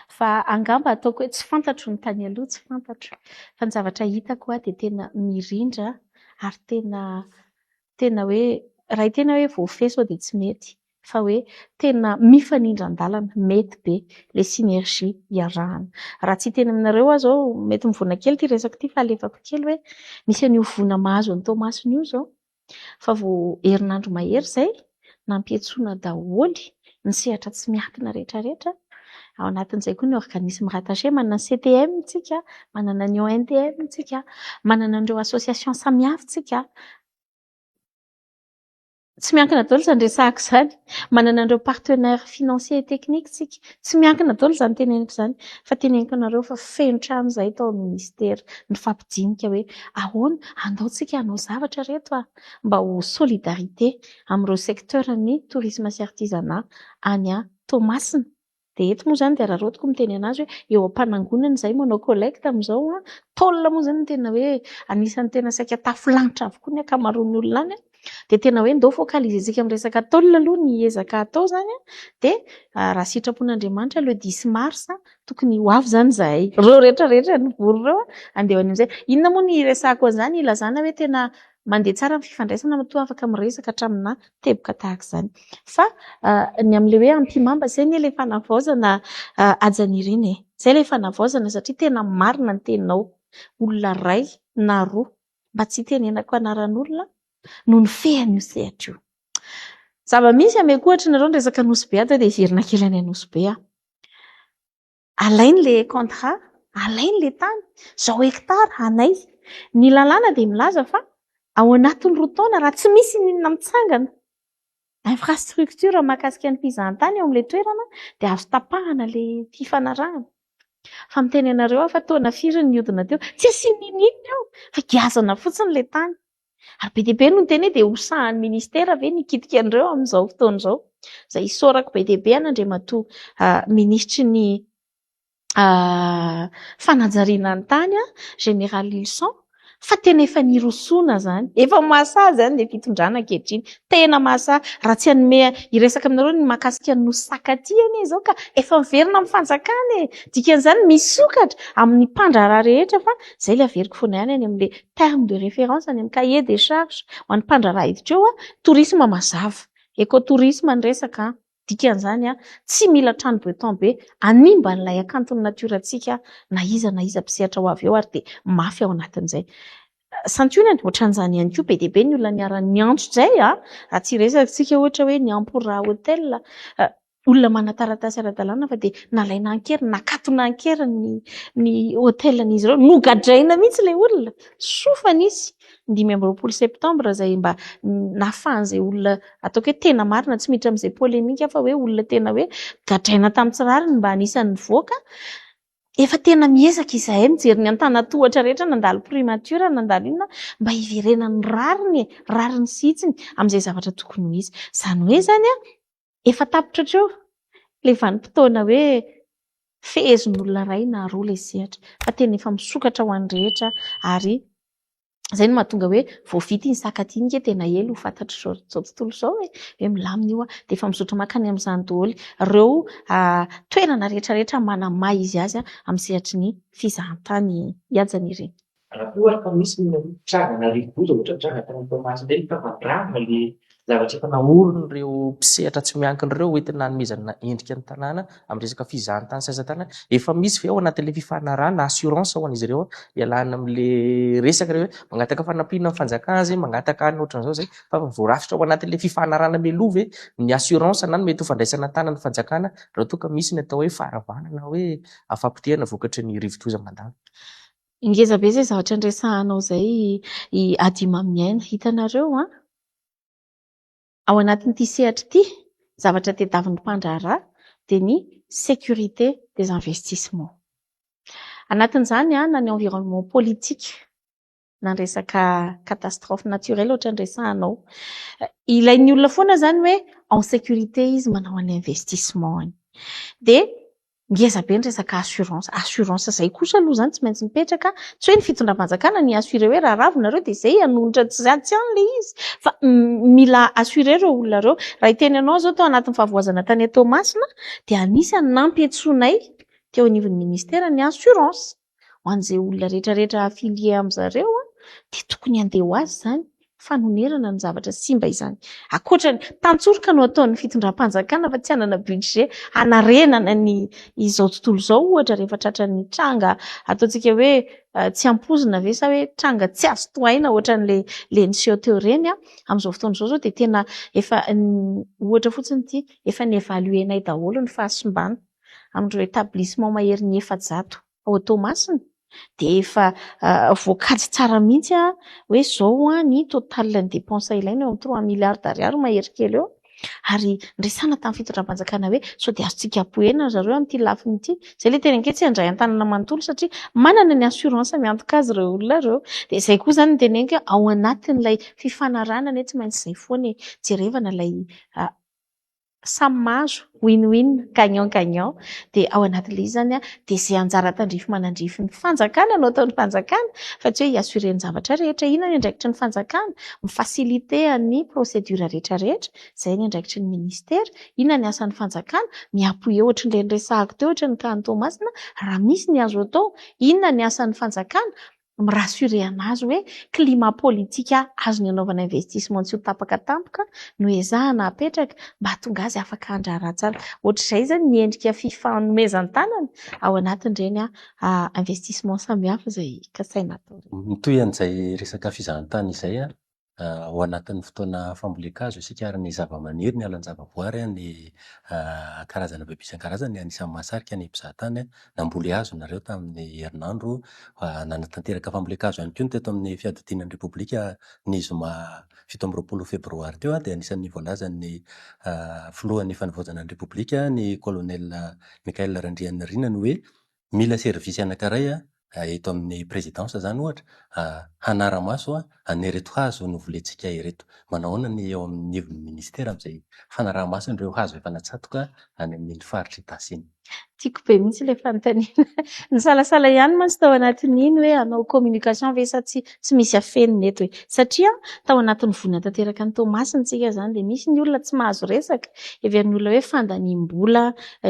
Fa angamba ataoko hoe tsy fantatro ny tany aloha, tsy fantatro. Fa ny zavatra hitako dia tena mirindra ary tena tena hoe raha hiteny aho hoe voafehy sao dia tsy mety fa hoe tena mifanindran-dalana, mety be ilay synergie iarahana. Raha tsy hiteny aminareo aho izao, mety mivoana kely ity resako ity fa alefako kely hoe misy an'io voina mahazo an'i Toamasina io izao fa vao herinandro mahery izay nampiantsoana daholo ny sehatra tsy miankina rehetrarehetra. Ao anatin'izay koa ny organisme rattaché, manana ny CTM tsika, manana ny ONTM tsika, manana an'ireo association samihafa tsika. Tsy miankina daholo izany resahako izany. Manana an'ireo partenaires financiers et techniques tsika. Tsy miankina daholo izany teneniko izany. Fa teneniko anareo fa feno trano izahay tao amin'ny ministera nifampidinika hoe ahoana andao tsika hanao zavatra reto a, mba ho solidarité amin'ireo secteur ny tourisme sy artisanat any Toamasina. Dia eto moa izany dia araraotiko miteny anazy hoe eo am-panangonana izahay manao collecte amin'izao a. Tôle moa izany no tena hoe anisan'ny tena saika tafo lanitra avokoa ny ankamaroan'ny olona any. Dia tena hoe ndao focaliser-tsika amin'ny resaka tôle aloha ny ezaka atao izany a. Dia raha sitrapon'Andriamanitra le 10 mars tokony ho avy izany izahay. Ireo rehetrarehetra nivory ireo andeha ho any amin'izay. Inona moa ny hiresahako an'izany? Ilazana hoe tena mandeha tsara ny fifandraisana matoa afaka miresaka hatraminà teboka tahaka izany. Fa ny amin'ilay hoe ampihimamba, izay anie ilay fanavaozana Hajanirina e. Izay ilay fanavaozana satria tena marina ny teninao. Olona iray na roa, mba tsy hitenenako anaran'olona, no nifehy an'io sehatra io. Zava-misy, ameko ohatra nareo ny resaka Nosy Be ato dia hiverina kely any Nosy Be aho. Alainy ilay contrat, alainy ilay tany, izao hectare anay. Ny lalàna dia milaza fa ao anatin'ny 2 taona, raha tsy misy n'inona mitsangana infrastructure mahakasika ny fizahantany eo amin'ilay toerana, dia azo tapahana ilay fifanarahana. Fa miteny anareo aho fa taona firy ny niodina teo, tsy asiana n'inon'inona eo fa giazana fotsiny ilay tany. Ary be dia be no niteny hoe dia ho sahan'ny ministera ve ny hikitika an'ireo amin'izao fotoana izao. Izay isaorako be dia be an'Andriamatoa minisitry ny fanajariana ny tany, général Lylison, fa tena efa nirosoana izany. Efa mahasahy izany ilay fitondrana ankehitriny. Tena mahasahy. Raha tsy hanome hiresaka aminareo ny mahakasika ny nosy Sakatia anie izao ka efa miverina amin'ny fanjakana e. Dikan'izany misokatra amin'ny mpandraharaha rehetra, fa izay ilay averiko foana ihany any amin'ilay terme de référence, any amin'ny cahier des charges ho an'ny mpandraharaha hiditra eo. Tourisme mazava, écotourisme ny resaka. Dikan'izany tsy mila trano béton be hanimba an'ilay hakanton'ny natiorantsika na iza na iza mpisehatra ho avy eo, ary dia mafy ao anatin'izay. Santionany ohatran'izany ihany koa, be dia be ny olona niara-niantso izay. Raha tsy hiresaka isika ohatra hoe ny Ampora Hotel, olona manan-taratasy ara-dalàna fa dia nalaina an-keriny, nakatona an-keriny ny hôtelan'izy ireo, nogadraina mihitsy ilay olona. Soa fa nisy ny 25 septambra izay mba nahafahan'izay olona ataoko hoe tena marina, tsy miditra amin'izay polémique fa hoe olona tena hoe gadraina tamin'ny tsy rariny mba anisan'ny nivoaka. Efa tena miezaka izahay mijery ny antanan-tohatra rehetra nandalo primature, nandalo inona, mba hiverenan'ny rariny e, rariny sy hitsiny amin'izay zavatra tokony ho izy. Izany hoe izany efa tapitra hatreo ilay vanim-potoana hoe fehezin'olona iray na roa ilay sehatra, fa tena efa misokatra ho an'ny rehetra. Ary izay no mahatonga hoe vao vita iny Sakatia iny, tena ela ho fantatr'izao tontolo izao e, hoe milamina io, dia efa mizotra mankany amin'izany daholo ireo toerana rehetrarehetra manamaha izy azy amin'ny sehatry ny fizahantany hiajana ireny. Raha toa ary ka misy ny trangana rivodoza ohatra nitranga tany Toamasina ireny, fa mandrava ilay zavatra efa naorin'ireo mpisehatra tsy miankina ireo hoentina hanomezana endrika ny tanàna amin'ny resaka fizahantany sy asa tanana, efa misy ve ao anatin'ilay fifanarahana assurance ho an'izy ireo hialana amin'ilay resaka hoe mangataka fanampiana amin'ny fanjakana zay, mangataka any ohatran'izao zay, fa voarafitra ao anatin'ilay fifanarahana mialoha ve ny assurance na ny mety ho fandraisana an-tanan'ny fanjakana raha toa ka misy ny atao hoe faharavana na hoe fampotehana vokatry ny rivodoza mandalo? Ngeza be izay zavatra niresahanao izay, i Adimamiaina. Hitanareo ao anatin'ity sehatra ity, zavatra tadiavin'ny mpandraharaha dia ny sécurité des investissements. Anatin'izany na ny environnement politique na ny resaka catastrophe naturelle ohatra ny resahanao. Ilain'ny olona foana izany hoe en sécurité izy manao an'ilay investissement-ny. Dia ngeza be ny resaka assurance. Assurance izay kosa aloha izany tsy maintsy mipetraka. Tsy hoe ny fitondram-panjakana ny assurer hoe raha ravo nareo dia izay hanonitra, tsy any ilay izy, fa mila assurer ireo olona ireo. Raha hiteny anao izao, tao anatin'ny fahavoazana tany Toamasina dia anisan'ny nampiantsoanay teo anivon'ny ministera ny assurance ho an'izay olona rehetrarehetra affilié amin'izareo, dia tokony handeha ho azy izany fanonerana ny zavatra simba izany. Ankoatra ny tantsoroka no ataon'ny fitondram-panjakana fa tsy hanana budget hanarenana ny izao tontolo izao, ohatra rehefa tratran'ny tranga ataontsika hoe tsy ampoizina ve sa hoe tranga tsy azo tohaina ohatran'ilay le niseho teo ireny. Amin'izao fotoana izao zao dia tena efa, ohatra fotsiny ity, efa ni-évaluer-nay daholo ny fahasimbana amin'ireo établissement mahery ny 400 ao Toamasina, dia efa voakajy tsara mihitsy hoe izao ny total ny dépense ilaina eo amin'ny 3 milliards d'ariary mahery kely eo. Ary niresahana tamin'ny fitondram-panjakana hoe sao dia azontsika ampohena ry zareo amin'ity lafiny ity. Izay ilay tena hoe tsy handray an-tanana manontolo satria manana ny assurance miantoka azy ireo olona ireo. Dia izay koa izany no teneniko hoe ao anatin'ilay fifanarahana anie tsy maintsy izay foana e, jerevana ilay samy mahazo, win-win, gagnant gagnant. Dia ao anatin'ilay izy izany dia izay anjara tandrify manandrify ny fanjakana no ataon'ny fanjakana, fa tsy hoe hi-assurer ny zavatra rehetra. Inona ny andraikitry ny fanjakana? Mi-faciliter ny procédure rehetrarehetra, izay ny andraikitry ny ministera. Inona ny asan'ny fanjakana? Mi-appuyer ohatran'ilay niresahako teo, ohatra ny cas any Toamasina, raha misy ny azo atao. Inona ny asan'ny fanjakana? Mi-rassurer anazy hoe climat politique azony anaovana investissement tsy ho tapaka tampoka no ezahana apetraka mba hahatonga azy afaka handraharaha tsara. Ohatr'izay izany ny endrika fifanomezan-tanana ao anatin'ireny investissement samihafa izay kasaina atao. Mitohy an'izay resaka fizahantany izay. Ao anatin'ny fotoana fambolen-kazo isika ary ny zavamaniry, ny alan-javaboary, ny karazana biby isan-karazany anisan'ny mahasarika ny mpizahatany. Namboly hazo nareo tamin'ny herinandro, nanatanteraka fambolen-kazo ihany koa ny teto amin'ny fiadidiana ny Repoblika ny zoma 27 febroary teo dia anisan'ny voalazan'ny filohan'ny fanavaozana ny Repoblika, ny colonel Michaël Randrianirina ny hoe mila service anankiray eto amin'ny présidence izany ohatra hanara-maso an'ireto hazo novolentsika ireto. Manao ahoana ny eo amin'ny anivon'ny ministera amin'izay fanaraha-maso an'ireo hazo efa natsatoka any amin'iny faritra Itasy iny? Tiako be mihitsy ilay fanontaniana. Nisalasala ihany mantsy tao anatin'iny hoe hanao communication ve sa tsia. Tsy misy afenina eto e. Satria tao anatin'ny voina tanteraka ny Toamasina isika izany dia misy ny olona tsy mahazo resaka. Heverin'ny olona hoe fandaniam-bola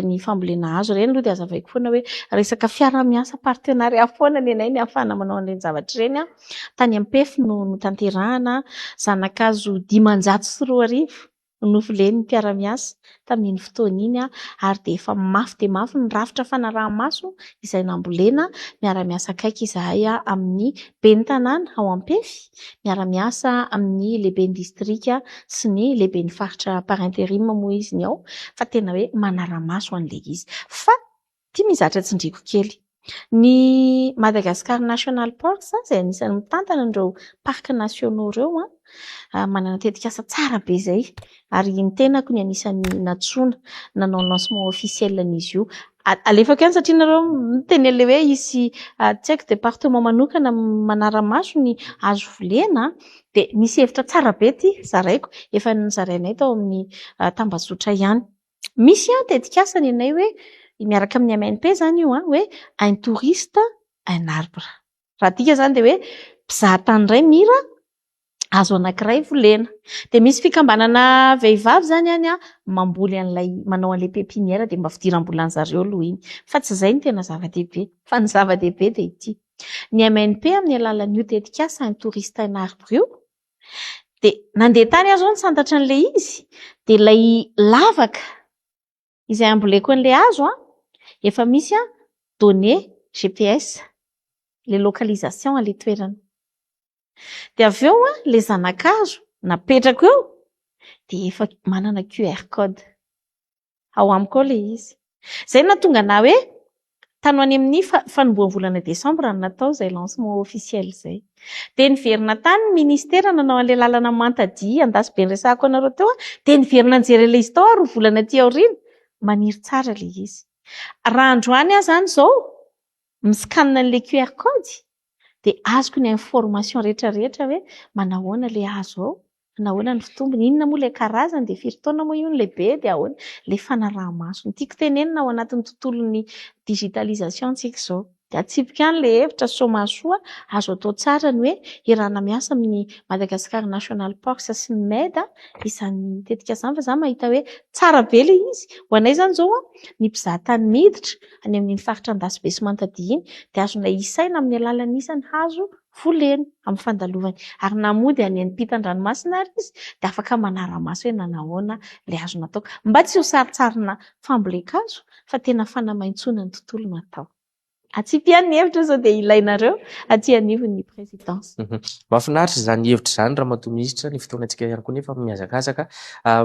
ny fambolena hazo. Ireny aloha dia hazavaiko foana hoe resaka fiaraha-miasa partenariat foana ny anay ny ahafahana manao an'ireny zavatra ireny. Tany Ampefy no notanterahana zana-kazo 2500 novolen'ny mpiara-miasa tamin'iny fotoana iny ary dia efa mafy dia mafy ny rafitra fanaraha-maso izay nambolena. Miara-miasa akaiky izahay amin'ny ben'ny tanàna ao Ampefy, miara-miasa amin'ny lehiben'ny distrika sy ny lehiben'ny faritra par intérim moa izy ny ao fa tena hoe manara-maso an'ilay izy. Fa ity misy zavatra tsindriako kely. Ny Madagascar National Parks izay anisan'ny mitantana an'ireo parcs nationaux ireo, manana tetikasa tsara be izay ary ny tenako ny anisan'ny nantsoina nanao lancement officiel an'izy io. Alefako ihany satria nareo miteny an'ilay hoe hisy tsy haiko département manokana manara-maso ny hazo volena dia misy hevitra tsara be ity zaraiko efa nozarainay tao amin'ny tambazotra ihany. Misy tetikasa ny anay hoe miaraka amin'ny MNP izany io hoe un touriste un arbre. Raha adika izany dia hoe mpizahatany iray mira hazo anankiray volena. Dia misy fikambanana vehivavy izany any mamboly an'ilay manao an'ilay pépinière dia mba fidiram-bolan'ny zareo aloha iny. Fa tsy izay no tena zava-dehibe fa ny zava-dehibe dia ity. Ny MNP amin'ny alalan'io tetikasa un touriste un arbre io dia nandeha tany aho izao nisantatra an'ilay izy dia ilay lavaka izay amboleko an'ilay hazo efa misy données GPS ilay localisation an'ilay toerana. Dia avy eo ilay zana-kazo napetrako eo dia efa manana QR code ao amiko ao ilay izy. Izay no nahatonga anahy hoe tany ho any amin'ny fanombohan'ny volana desambra no natao izay lancement officiel izay. Dia niverina tany ny ministera nanao an'ilay lalana Mantadia Andasibe niresahako anareo teo dia niverina nijery an'ilay izy tao aho 2 volana aty aoriana. Maniry tsara ilay izy. Raha androany aho izany izao mi-scanne an'ilay QR code dia azoko ny information rehetrarehetra hoe manahoana ilay hazo ao, manahoana ny fitombony, inona moa ilay karazany, dia firy taona moa io no lehibe, dia ahoana ilay fanaraha-maso. Ny tiako tenenina ao anatin'ny tontolon'ny digitalisation tsika izao. Dia atsipiko ihany ilay hevitra sao mahasoa, azo atao tsara ny hoe iarahana miasa amin'ny Madagascar National Parks sy ny MED izany tetikasa izany fa izaho mahita hoe tsara be ilay izy. Ho anay izany izao ny mpizahatany miditra any amin'iny faritra Andasibe sy Mantadia iny dia azonay isaina amin'ny alalan'ny isan'ny hazo volena amin'ny fandalovany. Ary na mody any ampitan-dranomasina ary izy dia afaka manara-maso hoe nanahoana ilay hazo nataoko. Mba tsy ho sarintsarina fambolen-kazo fa tena fanamaintsoana ny tontolo no atao. Atsipy ihany ny hevitra sao dia ilainareo aty anivon'ny présidence. Mahafinaritra izany hevitra izany Ramatoa Minisitra, ny fotoanantsika ihany koa nefa mihazakazaka.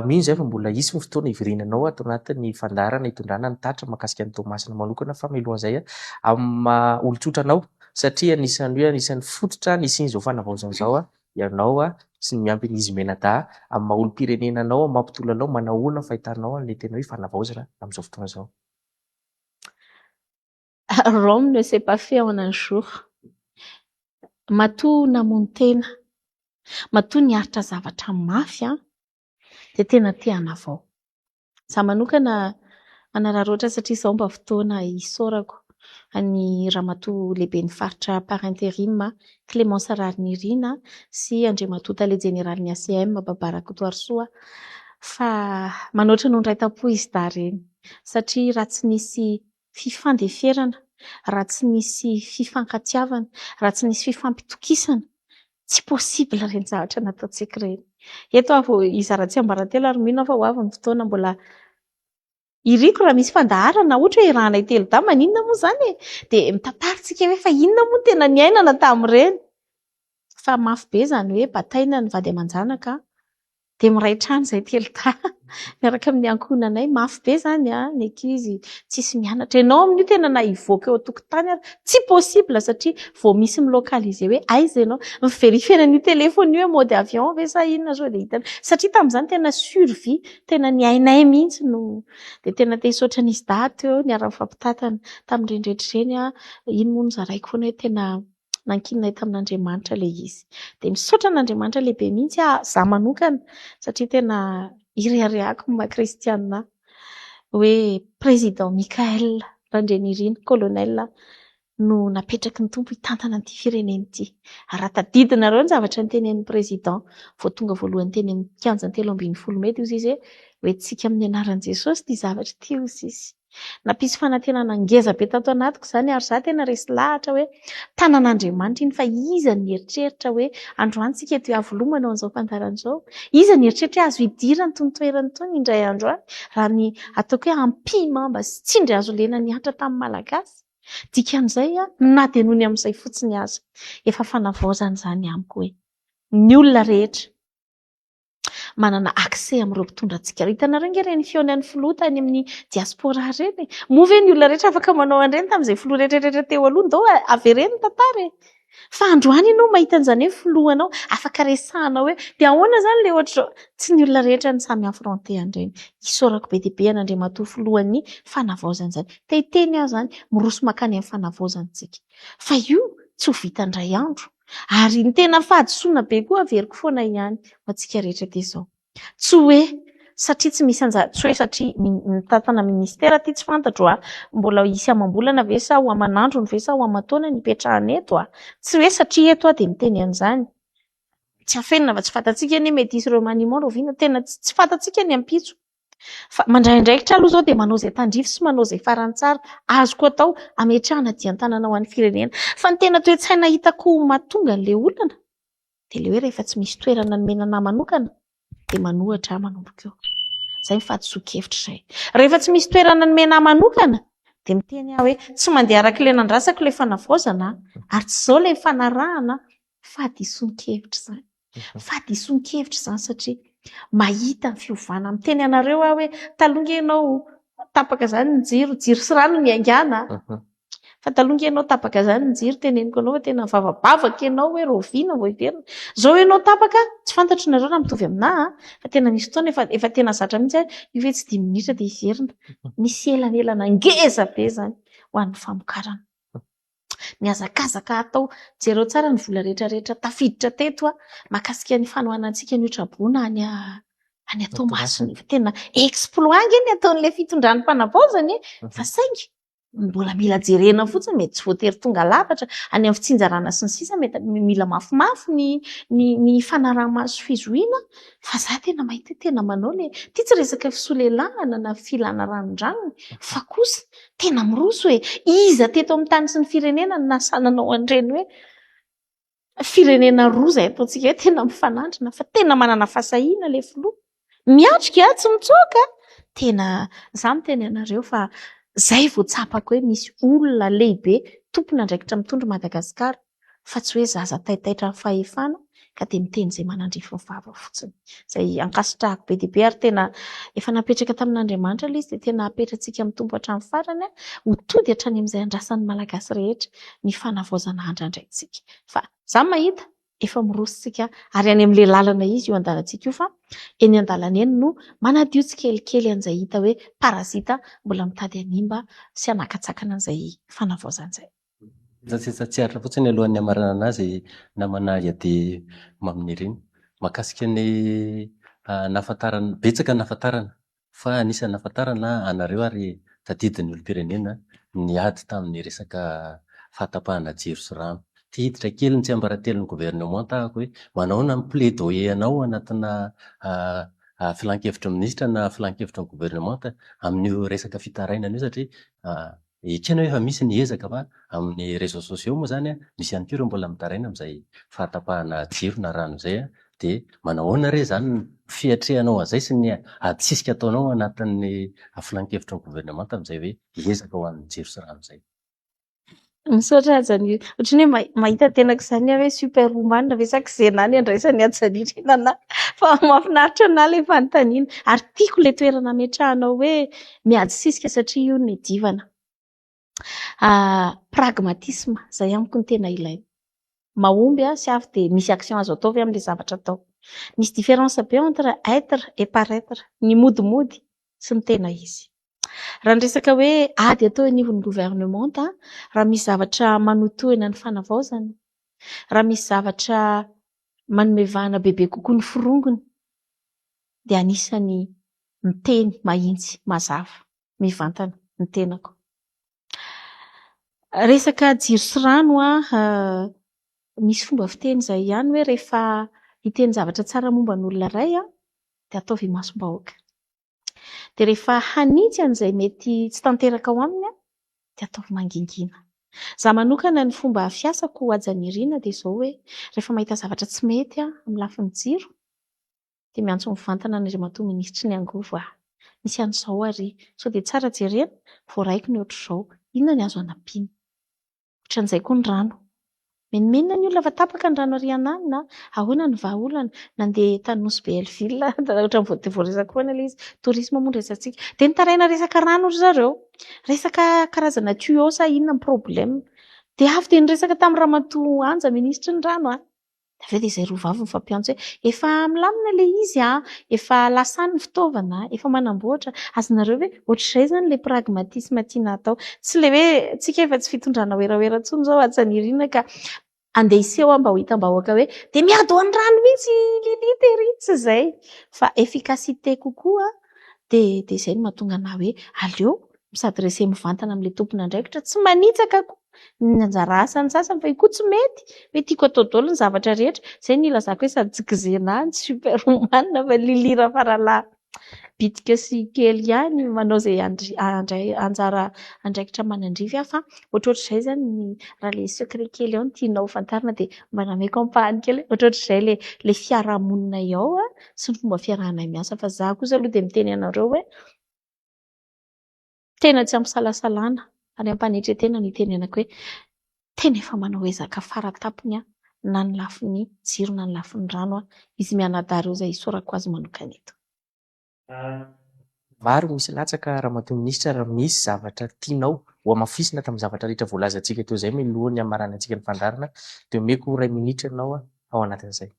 Mino izay fa mbola hisy ny fotoana hiverenanao ato anatin'ny fandaharana hitondrana ny tatitra mahakasika ny Toamasina manokana fa mialohan'izay amin'ny maha olon-tsotra anao satria anisan'ny hoe anisan'ny fototra nisian'izao fanavaozana izao ianao sy ny miampy an'izy mianadahy amin'ny maha olom-pirenena anao, amin'ny maha mpitolona anao, manahoana ny fahitanao an'ilay tena hoe fanavaozana amin'izao fotoana izao? Rome ne s'est pas fait en un jour. Matoa namono tena, matoa niaritra zavatra mafy dia tena te hanavao. Izaho manokana manararaotra satria izao mba fotoana isaorako an'i Ramatoa lehiben'ny faritra par intérim Clémence Raharinirina sy Andriamatoa tale jeneralin'ny ACM Baba Rakotoarisoa fa manoatra noho ny iray tam-po izy dahy ireny satria raha tsy nisy fifandeferana, raha tsy nisy fifankatiavana, raha tsy nisy fifampitokisana, tsy possible ireny zavatra nataontsika ireny. Eto aho vao hizara tsiambaratelo ary mino aho fa ho avy ny fotoana mbola iriko raha misy fandaharana ohatra hoe iarahanay telo dahy maninona moa izany e? Dia mitantara tsika hoe fa inona moa no tena niainana tamin'ireny? Fa mafy be izany hoe bataina ny vady aman-janaka dia miray trano izahay telo dahy miaraka amin'ny ankohonanay. Mafy be izany ny ankizy tsisy mianatra. Ianao amin'io tena na hivoaka eo an-tokotany ary tsy possible satria vao misy mi-localiser hoe aiza ianao. Mi-verifier an'io téléphone io hoe mode avion ve sa inona sao dia hitany. Satria tamin'izany tena survie, tena ny ainay mihitsy no dia tena te hisaotra an'izy dahy teo niara-nifampitantana tamin'ireny rehetra ireny aho. Iny moa no zaraiko foana hoe tena nankininay tamin'Andriamanitra ilay izy. Dia misaotra an'Andriamanitra lehibe mihitsy aho, izaho manokana, satria tena ireharehako ny maha kristianina ahy, hoe Président Michaël Randrianirina, Colonel, no napetraky ny Tompo hitantana an'ity firenena ity. Ary raha tadidinareo ny zavatra notenenin'ny Président vao tonga voalohany teny amin'ny kianjan'ny 13 mey dia hoy izy hoe, hoentintsika amin'ny anaran'i Jesosy ity zavatra ity, hoy izy. Nampisy fanantenana ngeza be tato anatiko izany ary izaho tena resy lahatra hoe tanan'Andriamanitra iny fa iza no nieritreritra hoe androany isika eto Iavoloha manao an'izao fandaharana izao? Iza no nieritreritra hoe azo idirana itony toerana itony indray andro any raha ny ataoko hoe ampihimamba sy tsindry hazo lena nihatra tamin'ny Malagasy? Dikan'izay na dia noho ny amin'izay fotsiny aza efa fanavaozana izany amiko hoe ny olona rehetra manana accès amin'ireo mpitondra antsika. Hitanareo ange ireny fihaonan'ny filoha tany amin'ny diaspora ireny e. Moa ve ny olona rehetra afaka manao an'ireny tamin'izay filoha rehetra rehetra teo aloha? Ndao avereno ny tantara e. Fa androany ianao mahita an'izany hoe filohanao afaka resahanao hoe dia ahoana izany ilay ohatr'izao. Tsy ny olona rehetra no samy affronter an'ireny. Isaorako be dia be an'Andriamatoa filohan'ny fanavaozana izany. Te hiteny aho izany, miroso mankany amin'ny fanavaozana isika. Fa io tsy ho vita indray andro. Ary ny tena fahadisoana be koa averiko foana ihany ho antsika rehetra dia izao, tsy hoe satria tsy misy anjara, tsy hoe satria mitantana ministera aty tsy fantatro a, mbola hisy amam-bolana ve sa ho aman'androny ve sa ho aman-taona ny hipetrahana eto a, tsy hoe satria eto aho dia miteny an'izany, tsy afenina fa tsy fantatsika anie mety hisy remaniement rahoviana, tena tsy fantatsika ny ampitso. Fa mandray andraikitra aloha izao dia manao izay tandrify sy manao izay farany tsara azoko atao hametrahana dian-tanana ho an'ny firenena. Fa ny tena toe-tsaina hitako mahatonga an'ilay olana dia ilay hoe rehefa tsy misy toerana nomena anà manokana dia manohatra aho manomboka eo. Izay ny fahadisoan-kevitra izay. Rehefa tsy misy toerana nomena ahy manokana dia miteny aho hoe tsy mandeha araka ilay nandrasako ilay fanavaozana ary tsy izao ilay nifanarahana. Fahadisoan-kevitra izany. Fahadisoan-kevitra izany satria mahita ny fiovana. Miteny anareo aho hoe taloha nge ianao tapaka izany ny jiro, jiro sy rano no niaingàna. Fa taloha nge ianao tapaka izany ny jiro, teneniko anao fa tena mivavabavaka ianao hoe rahoviana vao hiverina. Izao ianao tapaka, tsy fantatro nareo raha mitovy aminà fa tena misy fotoana efa efa tena zatra mihitsy aho, io ve tsy dimy minitra dia hiverina. Misy elanelana ngeza be izany ho an'ny famokarana. Mihazakazaka atao, jereo tsara ny vola rehetra rehetra tafiditra teto mahakasika ny fanohanantsika ny otraboina any any Toamasina. Efa tena exploit ange ny ataon'ilay fitondran'ny mpanavaozana e! Fa saingy mbola mila jerena fotsiny, mety tsy voatery tonga lafatra any amin'ny fitsinjarana sy ny sisa, mety mila mafimafy ny ny ny fanaraha-maso sy fizohiana fa za tena mahita hoe tena manao ilay, ity tsy resaka fisolelahana na filana ranondranony fa kosa Tena miroso e! Iza teto amin'ny tany sy ny firenena no nahasahy nanao an'ireny hoe firenena roa izay ataontsika hoe tena mifanandrina fa tena manana fahasahiana ilay filoha. Miatrika, tsy mitsoaka. Tena izaho miteny anareo fa izay vao tsapako hoe misy olona lehibe tompon'andraikitra mitondra Madagasikara. fa tsy hoe zaza taitaitra amin'ny fahefana ka dia miteny izay manandrify ny vava fotsiny. Izay ankasitrahako be dia be ary tena efa napetraka tamin'Andriamanitra ilay izy dia tena apetratsika amin'ny Tompo hatramin'ny farany ho tody hatrany amin'izay andrasan'ny Malagasy rehetra ny fanavaozana andrandraintsika. Fa izaho mahita efa miroso isika ary any amin'ilay lalana izy io andalantsika io fa eny an-dalana eny no manadio tsikelikely an'izay hita hoe parasita mbola mitady hanimba sy hanakatsakana an'izay fanavaozana izay. Sisa tsy aritra fotsiny alohan'ny hamaranana azy namana Yade Maminirina. Mahakasika ny nahafantarana, betsaka ny nahafantarana fa anisan'ny nahafantarana anareo ary tadidin'ny olom-pirenena ny ady tamin'ny resaka fahatapahana jiro sy rano. Te hiditra kely ny tsiambaratelon'ny governemanta aho hoe manahoana ny plaidoyer anao anatina filankevitry ny minisitra na filankevitry ny governemanta amin'io resaka fitarainana io satria Ekena hoe efa misy ny ezaka fa amin'ny réseaux sociaux moa izany misy ihany koa ireo mbola mitaraina amin'izay fahatapahana jiro na rano izay dia manahoana re izany ny fiatrehanao an'izay sy ny adisisika ataonao anatin'ny filankevitry ny governemanta amin'izay hoe hiezaka ho an'ny jiro sy rano izay? Misaotra Hajanirina. Ohatran'ny hoe mahita tenako izany aho hoe super woman ve sa kizena ny andraisan'i Hajanirina anahy. Fa mahafinaritra anahy ilay fanontaniana. Ary tiako ilay toerana ametrahanao hoe miady sisika satria io no iadivana. Pragmatisme, izay amiko no tena ilaina. Mahomby sy avy dia misy action azo atao ve amin'ilay zavatra atao. Misy différence be entre être et paraître. Ny modimody sy ny tena izy. Raha ny resaka hoe ady atao anivon'ny governemanta, raha misy zavatra manotohina ny fanavaozana, raha misy zavatra manome vahana bebe kokoa ny forongony, dia anisan'ny miteny mahitsy, mazava, mivantana ny tenako. Resaka jiro sy rano, misy fomba fiteny izay ihany hoe rehefa hiteny zavatra tsara momba ny olona iray dia ataovy imasom-bahoaka. Dia rehefa hanitsy an'izay mety tsy tanteraka ao aminy dia ataovy mangingina. Izaho manokana ny fomba fiasako Hajanirina dia izao hoe rehefa mahita zavatra tsy mety amin'ny lafiny jiro dia miantso mivantana an'Andriamatoa minisitry ny angovo aho. Misy an'izao ary sao dia tsara jerena, voaraiko ny ohatr'izao. Inona ny azo anampiana? Ohatran'izay koa ny rano. Menomenona ny olona fa tapaka ny rano ary ananina. Ahoana ny vahaolana? Nandeha tany Nosy Be Hell-Ville, ohatran'ny voaresaka foana ilay izy. Tourisme moa no resatsika. Dia nitaraina resaka rano ry zareo. Resaka karazana tuyau sa inona ny problème. Dia avy dia niresaka tamin'ny Ramatoa Anja minisitry ny rano aho. Avy eo dia izay roa vavy mifampiantso hoe efa milamina ilay izy, efa lasa any ny fitaovana, efa manamboatra. Azonareo ve ohatr'izay izany ilay pragmatisme tiana atao. Tsy ilay hoe tsika efa tsy fitondrana werawera intsony izao Hajanirina ka andeha hiseho aho mba ho hitam-bahoaka hoe dia miady ho an'ny rano mihitsy Lily tery, tsy izay. Fa efficacité kokoa dia dia izay no mahatonga anahy hoe aleo mi-s'adresser mivantana amin'ilay tompon'andraikitra, tsy manitsaka koa ny anjara asan'ny sasany fa io koa tsy mety hoe tiako atao daholo ny zavatra rehetra. Izay no ilazako hoe sady tsy kizena tsy superwoman fa Lily Rafaralahy bitika sy kely ihany manao izay andray anjara andraikitra manandrify aho fa ohatrohatr'izay izany ny raha ilay secret kely ao no tianao ho fantarina dia mba nameko ampahany kely ohatrohatr'izay ilay ilay fiarahamoninay ao sy ny fomba fiarahanay miasa. Fa izaho kosa aloha dia miteny anareo hoe tena tsy ampisalasalana ary ampanetren-tena no itenenako hoe tena efa manao ezaka faratampony na ny lafiny jiro na ny lafiny rano izy mianadahy ireo izay isaorako azy manokana eto. Maro misy latsaka Ramatoa Minisitra raha misy zavatra tianao ho hamafisina tamin'ny zavatra rehetra voalazantsika teo izay mialohan'ny hamaranantsika ny fandaharana dia omeko iray minitra ianao ao anatin'izay.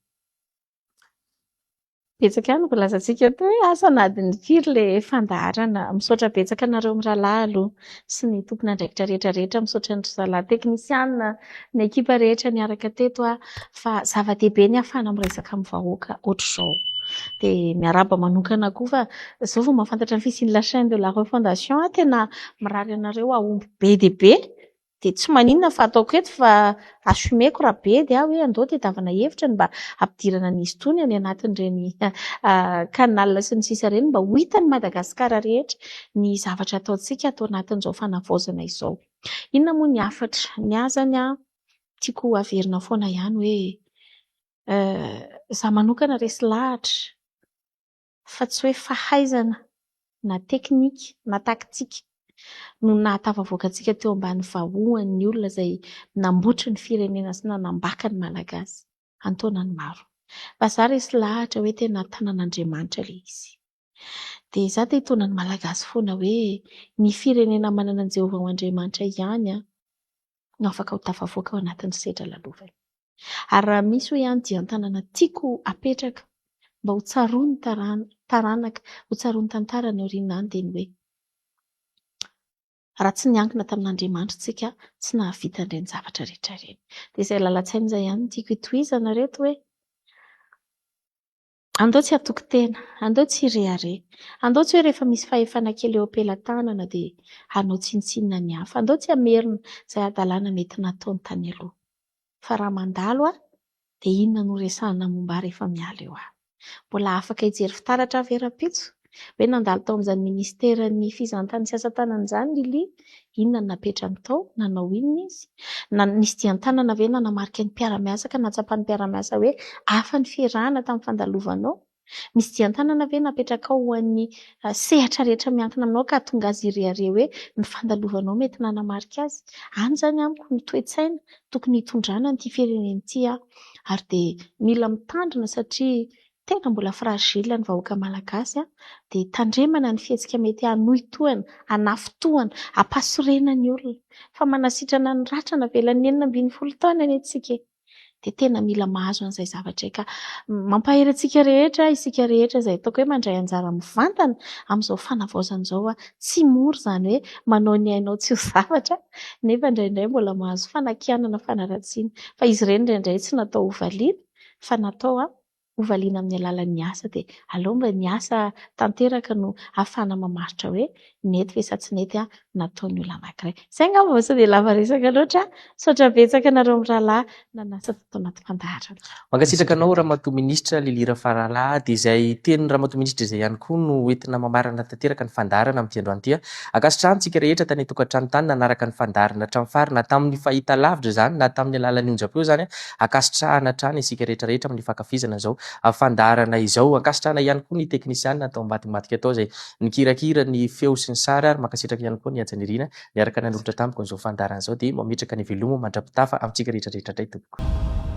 Betsaka ihany voalazantsika teo hoe asa na adiny firy ilay fandaharana. Misaotra betsaka anareo mirahalahy aloha sy ny tompon'andraikitra rehetra rehetra. Misaotra ny zalahy teknisiana, ny ekipa rehetra niaraka teto fa zava-dehibe ny ahafahana miresaka amin'ny vahoaka ohatr'izao. Dia miarahaba manokana koa fa izao vao mahafantatra ny fisian'ny la chaîne de la refondation aho tena mirary anareo hahomby be dia be. Dia tsy maninona fa ataoko eto fa assumeko raha be dia aho hoe andao tadiavana hevitra ny mba hampidirana an'izy itony any anatin'ireny canal sy ny sisa ireny mba ho hitan'i Madagasikara rehetra ny zavatra ataontsika ato anatin'izao fanavaozana izao. Inona moa ny hafatra? Ny ahy izany tiako averina foana ihany hoe izaho manokana resy lahatra fa tsy hoe fahaizana na teknika na taktika no nahatafavoaka antsika teo ambany vahoan'ny olona izay nambotry ny firenena sy nanambaka ny Malagasy an-taonany maro. Fa izaho resy lahatra hoe tena tanan'Andriamanitra ilay izy. Dia izaho te hitondra ny Malagasy foana hoe ny firenena manana an'i Jehovah ho Andriamanitra ihany no afaka ho tafavoaka ao anatin'ny sedra lalovany. Ary raha misy hoe ihany dian-tanana tiako apetraka mba ho tsaroan'ny taranaka, ho tsaroan'ny tantara ny aoriana any dia ny hoe raha tsy niankina tamin'Andriamanitra isika tsy nahavita an'ireny zavatra rehetra ireny. Dia izay lalan-tsaina izay ihany no tiako hitohizana reto hoe andao tsy hatoky tena, andao tsy hirehareha, andao tsy hoe rehefa misy fahefana kely eo am-pelatanana dia hanao tsinontsinona ny hafa, andao tsy hamerina izay hadalana mety nataony tany aloha. Fa raha mandalo aho dia inona no resahana momba ahy rehefa miala eo aho? Mbola afaka hijery fitaratra aho ve rahampitso? Hoe nandalo tao amin'izany ministeran'ny fizahantany sy asa tanana izany Lily, inona no napetrany tao? Nanao inona izy? Na nisy dian-tanana ve nanamarika ny mpiara-miasa ka nahatsapan'ny mpiara-miasa hoe hafa ny fiarahana tamin'ny fandalovanao? Misy dian-tanana ve napetrakao ho an'ny sehatra rehetra miankina aminao ka hahatonga azy hirehareha hoe ny fandalovanao mety nanamarika azy? Any izany amiko ny toe-tsaina tokony hitondrana an'ity firenena ity ary dia mila mitandrina satria tena mbola fragile ny vahoaka malagasy dia tandremana ny fihetsika mety hanohitohana, hanafintohana, hampasorena ny olona fa manasitrana ny ratra navelan'ny 16 taona anie tsika e! Dia tena mila mahazo an'izay zavatra izay ka mampahery antsika rehetra, isika rehetra izay ataoko hoe mandray anjara mivantana amin'izao fanavaozana izao. Tsy mora izany hoe manao ny ainao tsy ho zavatra nefa indraindray mbola mahazo fanakianana, fanaratsiana. Fa izy ireny indraindray tsy natao ho valiana fa natao ho valiana amin'ny alalan'ny asa dia aleo mba ny asa tanteraka no ahafahana mamaritra hoe nety ve sa tsy nety nataon'ny olona anankiray. Izay angamba vao sao dia lava resaka loatra. Misaotra betsaka anareo mirahalahy nanasa tato anaty fandaharana. Mankasitraka anao Ramatoa Minisitra Lily Rafaralahy. Dia izay tenin'ny Ramatoa Minisitra izay ihany koa no entina mamarana tanteraka ny fandaharana amin'ity androany ity. Ankasitrahantsika rehetra tany an-tokantrano tany nanaraka ny fandaharana hatramin'ny farany na tamin'ny fahitalavitra izany na tamin'ny alalan'ny onjam-peo izany. Ankasitrahana hatrany isika rehetra rehetra amin'ny fankafizana izao fandaharana izao. Ankasitrahana ihany koa ny teknisianina tao ambadimbadika tao izay nikirakira ny feo sy ny sary ary mankasitraka ihany koa ny Haja Nirina niaraka nanolotra tamiko an'izao fandaharana izao dia mametraka ny veloma mandra-pitafa amintsika rehetra rehetra indray tompoko.